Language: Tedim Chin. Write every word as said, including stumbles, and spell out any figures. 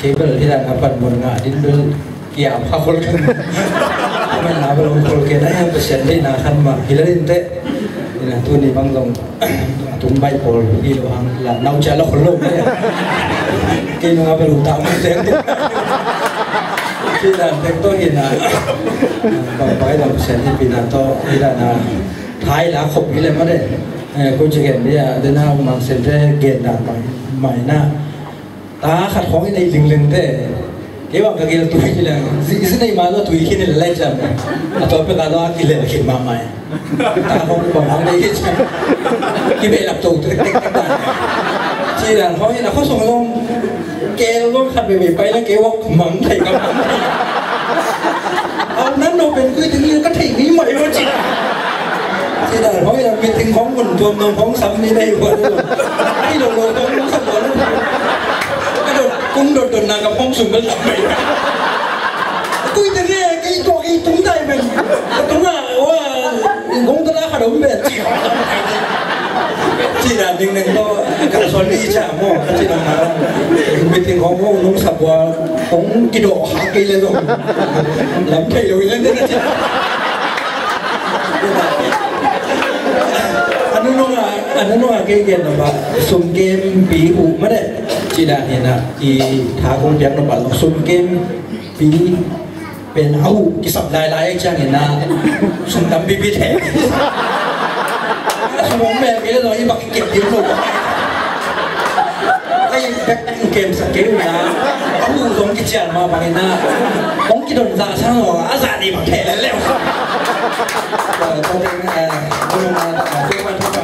Kei bel hi dan a pan mun ngah din bel kiam kha khol keng. Aman na bel hong khol keng a, Pasian deihna khan mah hi la ding teh. Hi na tuni bang zong a tung baih pawl hi lo hang la nau cia la khol lo. Kei nung a bel uh ta mun teng. Hi dan teng tawh hi na. Bang pai dan Pasian hehpihna tawh hi dan a thai la khop hi le mah de. Ko ci gen dia dena Mang Sen te gen dan bang mai na. Ta khat khawng i neih lingleng te. Kei bang ka gel tui hi leng. Zi, zi neih ma lo tui khin i le lai ciam. A tua pek a lo a kilel khin mahmah. Ta khawng bang hang neih hi ciam. Kibehlap to tek tek tek ta. Ci dan khawng in a khua sung zong. Kel zong khat veve pai leng kei wak mang thei ka mang thei. Au nan no pen kui ting ka thei mi mai lo ci. Ci dan hoi la meeting khong mun tuam nong khong sam ni nei hua ni lo. Ai lo lo khong mun sam lo. Ka dot kung dot dot na ka khong sum bel sam mai. Kui ting ni kei tua kei tung dai pen. Ka tung a wa kong ta la kha dom pen. Ci dan ding neng to ka son ni cha mo ka ci dan na. Meeting khong mo nong sa bua. Kong kidawh kha kei le zong lam thei lo hi leng te ka ci. A nunung a, a nunung a kei gen lo ba sum kempi uh mah de. Ci dan hi na i tha kong piak lo ba sum kempi pen a uh kisap lailai ciang hi na sum tampipi thei. A sum hong mel kei le zong i bak i kep ding lo ba. Ai bek Kem sak kei uh na. A hu zong kician mah bangin na. Kong kidon zah sang lo a zah ni bang thei lel leu. Tua teng, eh, tua teng, eh,